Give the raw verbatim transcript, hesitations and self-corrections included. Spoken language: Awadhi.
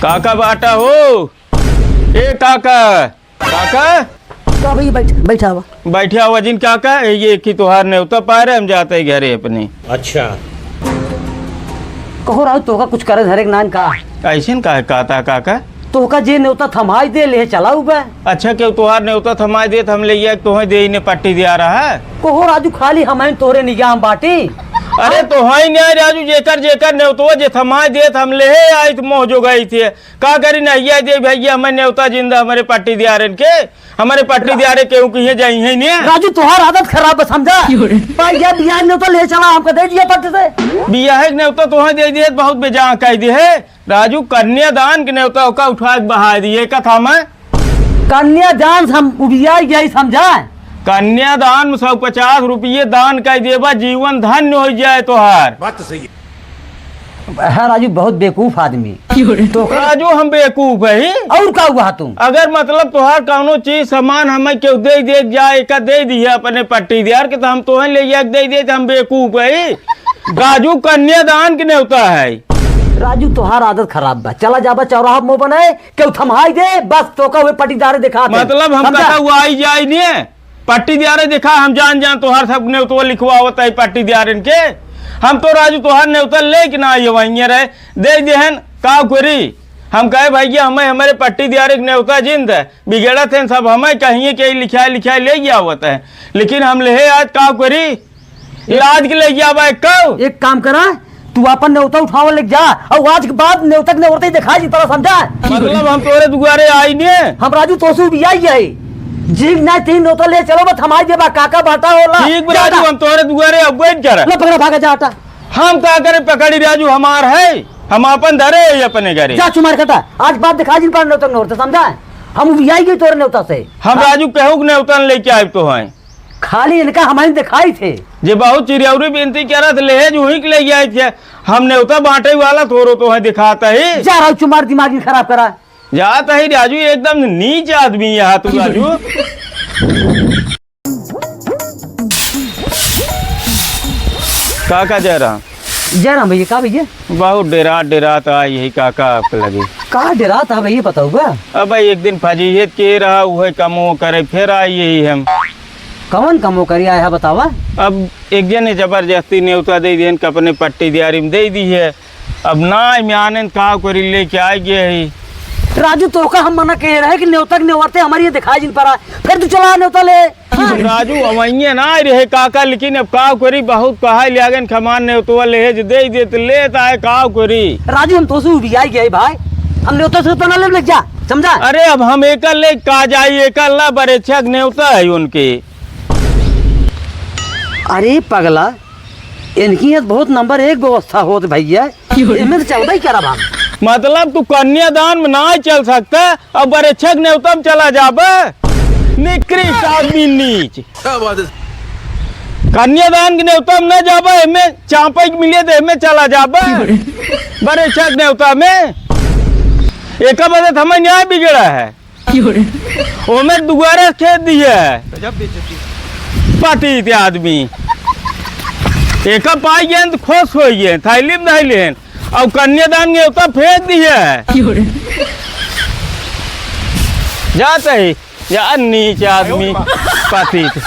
काका बाटा हो, ए काका, काका। का भइया, बैठ, बैठा हुआ। बैठा हुआ जिन काका, ये कि तोहार नेवता पाए रहे, हम जाते ही घरे अपने। अच्छा। कहो राजू, तोहका कुछ करे धरे के नान का? ऐसे न काहे कहता काका? तोहका जे नेवता थमाई दे, ले चला उबे। अच्छा, केहू तोहार नेवता थमाई देत, हम ले आए, तोहे दे ने पट्टी दिया रहा है। कहो राजू, खाली हमइन तोहरे निगाह में बाटी। अरे तोहे नहीं राजू, जेकर जेकर नेवतवा जे थमाई देत, हम ले आइत मोह जो गई थे। का करी नहीं आए दे भैया, हमें नेवता जिंदा, हमारे पट्टी दियारन के, हमारे पट्टी दियारे केहू कहिए जाई है नहीं। राजू, तोहार आदत खराब बा, समझा? क्यों रे? भाई, ये बियाह नेवता ले चला, हमका दे दिया पट्टी से। बियाह के नेवता तोहे दे दिए, बहुत बेजान कह दिए है। राजू, कन्यादान के नेवता ओका उठा के बहा दिए, का था मैं? कन्यादान से हम उबिया गई, समझा? कन्यादान में सौ पचास रुपये दान कर देबा, जीवन धन्य हो जाए तोहार। बात तो सही है। हाँ राजू, बहुत बेवकूफ आदमी। तो राजू, हम बेवकूफ है ही? और का हुआ तुम? अगर मतलब तोहार कौनो चीज सामान हमें केहू दे दे जाए, एका दे दिए अपने पट्टीदार के, तो हम तोहे ले जाके दे दे, तो हम बेवकूफ है ही? राजू, कन्यादान के नेवता है। राजू, तोहार आदत खराब बा। चला जाबा चौराहा मुंह बनाए, केहू थम्हाई दे, बस तोका हुए पट्टीदारे दिखा दे। मतलब हम समझा? कहा हुआ आई जाई नहीं, पट्टीदारे दिखा, हम जान जान तोहार सब नेवतवा लिखवावत है पट्टीदारन के। हम तो राजू तोहार नेवता लेके ना आई वहीं रहे, दे देहन, का करी? हम कहे भैया, हमें हमारे पट्टीदारे के नेवता जिंद है, बिगड़त हैं सब, हमें कहिए के लिखाए लिखाए ले गया होता है, लेकिन हम ले आज का करी? लाद के ले गया भाई कब? एक काम करा, तू अपन नेवता उठावे ले जा, और आज के बाद नेवता के नेवता ही दिखाई जिन परा, समझा? मतलब हम तोरे दुआरे आई ने? हम राजू तोसे उबियाई है। जी ना, तीन नेवता ले चलो, बस हमारी जेबा काका बाटा होला। ठीक बा जा, राजू, जा। हम तोरे दुआरे अब बैठ कर। लो पकड़ा, भागा जा हटा। हम का करे पकड़ी राजू, हमार है, हम अपन धरे है अपने घरे। जा चुमार कटा, आज बाद दिखाई जिन परा नेवता के नेवता, समझा? हम उबियाई गई तोरे नेवता से। हम हाँ। राजू केहू के नेवता लेके आए तो हैं। खाली इनका हमारे दिखाई थे। जे बहुत चिरियौरी बिनती करत लेहे जो ही के ले जाए थे। हम नेवता बांटे वाला तोरो तो है दिखाता ही। जा राजू चुमार दिमाग नहीं खराब करा। जात ही राजू एकदम नीच आदमी है तू राजू। काका जयराम। जयराम भैया, का भैया? बहुत डेरात डेरात आई ही काका आपके लगे। का डेरात है भैया, बताओ बा? अब भाई एक दिन फजीहत के रहा, उहे कमो करे, फिर आई ही हम। कवन कमो करी आया है, बतावा? अब एक जने जबरदस्ती नेवता दे देन, अपने पट्टीदारी में दे दी है। अब ना में आनंद का करी, लेके आ गए ही। राजू, तोका हम मना कहे रहे कि नेवता के नेवरते हमारी ये दिखाई जिन परा, फिर तू चला नेवता ले। हाँ। राजू, अवैये ना रहे काका, लेकिन अब का करी, बहुत कहा लियागन खमान नेवतवा ले, जे दे दे तो लेता है, का करी? राजू, हम तोसे उबियाई गए भाई, हम नेवता से तो ना ले, ले जा, समझा? अरे, अब हम एकर ले का जाई, एकर ला बरेछक नेवता है उनके। अरे पगला, इनकी यहाँ बहुत नंबर एक व्यवस्था होत भैया। एमे तो चलबे करब हम। मतलब तू कन्यादान में ना चल सकता, अब बरेछक नेवता में चला जाबे? निकृष्ट आदमी नीच। क्या बात है? कन्यादान के नेवता में ना जाबे, एमे चापे के मिले तो एमे चला जाबे। बरेछक नेवता में एक बदे हमें न्याय बिगड़ा है। ओमे दुआरे खेद दिए। गजब बेइज्जती। पतित आदमी। एका पाई गए तो खुश हो गए, थैली में धैले हैं। और कन्यादान के ओका फेंक दिए। जाते ही, यार नीच आदमी, पतित।